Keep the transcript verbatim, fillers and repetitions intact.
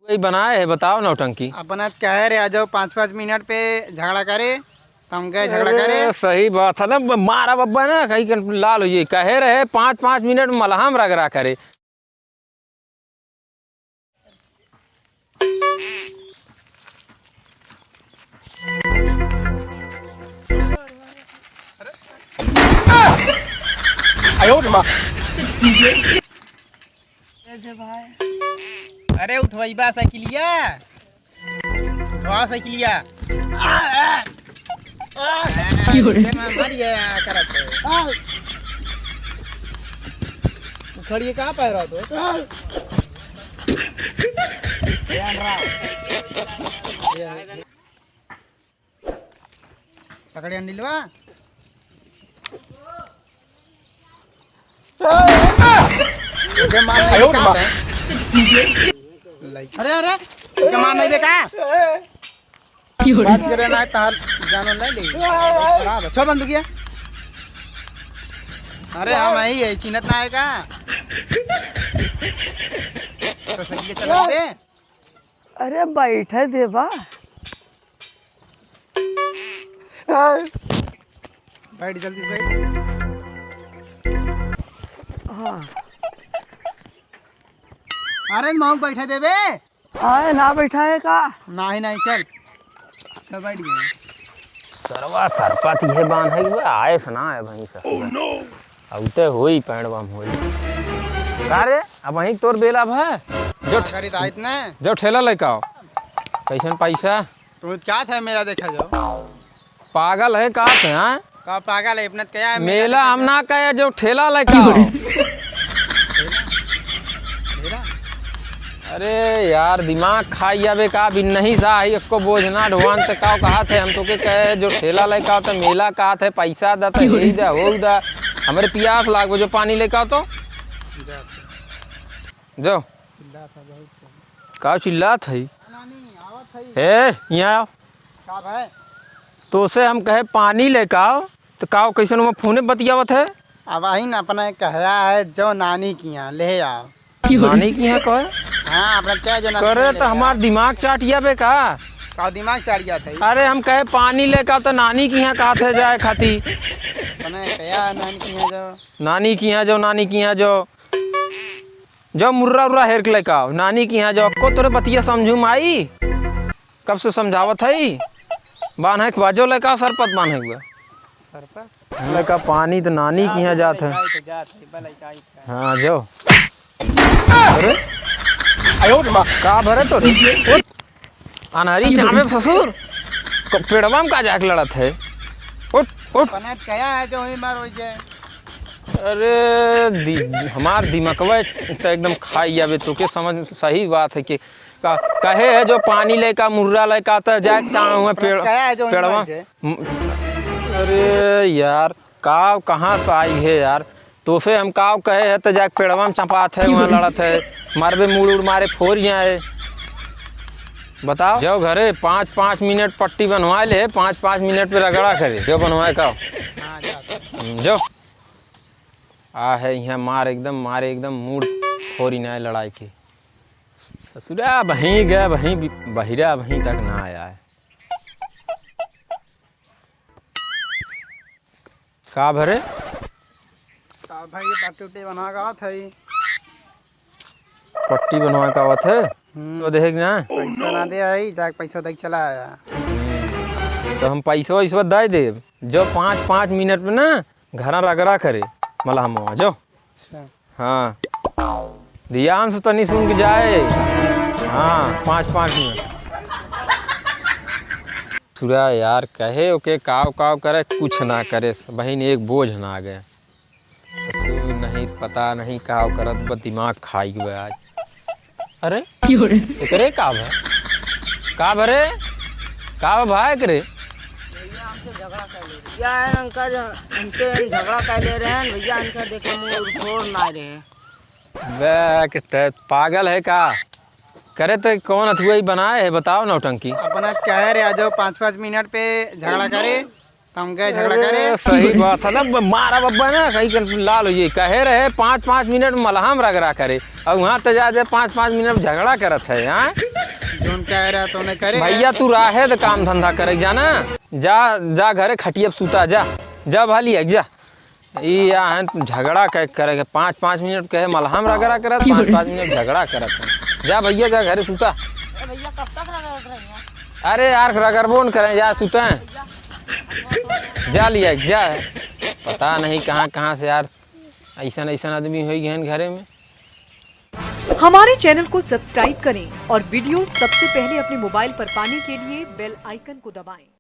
कोई बनाए है, बताओ नौटंकी। अपना कहे रहे, आ जाओ पाँच पाँच मिनट पे झगड़ा करे, तो हम गए झगड़ा करे। अरे, सही बात है ना, ब-, मारा बब्बा ना, कहीं के लाल होइए। कहे रहे, पाँच पाँच मिनट में मलहम रगड़ा करे। आयो रे माँ। दे दे भाई। अरे उठवैबा साइकिलिया, उठवा साइकिलिया। की हो रे? मार, मार ये करत है। उखड़िए कहाँ पाए रहा तो? ध्यान रहा। ये, ये। पकड़े अंडिलवा। ओके, मार नहीं आयो रे माँ। अरे, अरे, ओके, मार नहीं देखा। की हो रे? बात करे ना, तार जानो नहीं ले। खराब है। छोड़ बंदूकिया। अरे, हम यही है, चिन्हत ना है का? तो सही के चला दे। अरे, बैठे देबा। बैठ, जल्दी बैठ। हाँ। अरे, मऊ बैठे देबे। आए ना बैठा है का? नहीं, नहीं, चल। चल, बैठ गए। सरवा सरपत ये बान है कि आए से ना आए भाई ससुरा। Oh, no! अब ते होई पैंडवा में होई। का रे, अब वहीं तोर बेला भा? जो हाँ, खरीद आइत ने। जो ठेला लेके आओ। कैसन पैसा? तू क्या था मेला देखा जाओ? पागल है का थे, हाँ? का पागल है, अपना क्या है, मेला मेला देखा हम जाओ। ना कहे, जो ठेला लेके आओ। मेला? अरे यार, दिमाग खाई जाबे का, बिन नहीं सा है, एको बोझ ना ढोवान ते का कहा थे, हम तो के कहे, जो ठेला लेके आओ तो मेला कहा थे, पैसा दा तो यही दा, हो दा, हमरे पियास लागबो, जो पानी लेके आओ तो। जा। जो। चिल्लात है बहुत। का चिल्लात है? नानी, आवत है। ए, यहाँ आओ। का भाई? तो से हम कहे पानी लेके आओ, तो का कैसन वो फोने बतियावत है? अब आही ना, अपने कहया है जो नानी की यहाँ ले आओ। नानी की यहाँ कहे? हाँ, अपने कह जना करे ले तो आओ। हमार दिमाग चाटिया बे का? का दिमाग चाटिया था? अरे हम कहे पानी लेके आओ तो नानी की यहाँ कहा थे जाए खाती। अपने कहया है नानी की यहाँ जाओ। नानी की यहाँ जाओ, नानी की यहाँ जाओ। जो मुर्रा उर्रा हेर के लेके आओ, नानी की यहाँ जाओ, अक्को तोरे बतिया समझू में आई? कब से समझावत है? बान्हे के बाजो लेके आओ, सरपत बान्हे हुआ। सरपत? लड़का पानी तो नानी की यहाँ जात है। जात है, बा लड़का आई है। हाँ, जाओ। अरे? आयो रे माँ। का भरे तो रे? उठ। अनहरी चामे ससुर। क-, पेड़वा में का जाके लड़त है? उठ, उठ। पनत कया है जो ही मारो जे। अरे, दि-, हमार दिमकवा तो एकदम खाई जाबे, तोके समझ, सही बात है कि का, कहे है जो पानी लेका, मुर्रा लेका, त जाए चाहे हुए पेड़, कहे है जो पेड़वा। म-, अरे यार, काव कहाँ से आई है यार? तोसे हम काव कहे है त जाके पेड़वा में चपात है, वहाँ लड़त है, मारबे मुड़ उड़ मारे फोर जाए। बताओ, जाओ घरे, पाँच पाँच मिनट पट्टी बनवा ले, पाँच पाँच मिनट पे रगड़ा करे, जो बनवाए का। हाँ, जा। हम्म, जो। आ है यहाँ मार एकदम, मारे एकदम मूड फोरी ना लड़ाई के। ससुरा वहीं गए, वहीं बि-, बहिरा वहीं तक ना आया है। का भरे? का भाई, ये पट्टी उट्टी बना का आवत है? पट्टी बनवा का आवत है? हम्म। तो देख ना। पैसा ना दे आई, जाके पैसा दे के चला आया। हम्म। तो हम पैसा वैसा दे देब। जो पाँच, पाँच मिनट में ना घरा रगड़ा करे, मलहमवा, जो। अच्छा। हाँ। ध्यान से तनी सुन के जाए। हाँ, पाँच, पाँच मिनट। सुरा यार, कहे ओके काव काव करे, कुछ ना करे, बहिन एक बोझ ना गए। ससुर नहीं, पता नहीं काव करत बा, दिमाग खाई गए आज। अरे, क्यों रे? एकरे का भा? का भरे? का भा एकरे? भैया, हमसे झगड़ा कर ले रहे। भैया, है अंकल, हमसे झगड़ा कर ले रहे हैं। भैया, इनका देखे मुंह फोड़ ना रहे हैं। बे, के तै पागल है का? करे तो कौन अथुआ ही बनाए है, बताओ नौटंकी। अपना कहे रहे, आ जाओ पाँच पाँच मिनट पे झगड़ा करे। तो हम गए झगड़ा अरे, करे। सही बात है ना, ब-, मारा बब्बा ना, कहीं के लाल होइए। कहे रहे पाँच पाँच मिनट मलहम रगड़ा करे, और वहाँ तो जा, जा पाँच पाँच मिनट झगड़ा करत है, हाँ? जौन कह रहा तो उन्हें करे। भइया, तू राहे द काम धंधा करे, जाना? जा, जा घरे खटिया पे सूता, जा। जा भा लिया, जा। ई या हैं झगड़ा कै-, करे के, पाँच, पाँच मिनट कहे मलहम रगड़ा करत, पाँच, पाँच मिनट झगड़ा करत हैं। जा भइया, जा घरे सूता। ए भइया, कब तक रगड़त रही हैं? अरे यार, रगड़बो न करें, जा सूते हैं। जा लिया, जा। पता नहीं कहाँ, कहाँ से यार ऐसन, ऐसन आदमी होइ गए हैं घरे में। हमारे चैनल को सब्सक्राइब करें और वीडियो सबसे पहले अपने मोबाइल पर पाने के लिए बेल आइकन को दबाएं।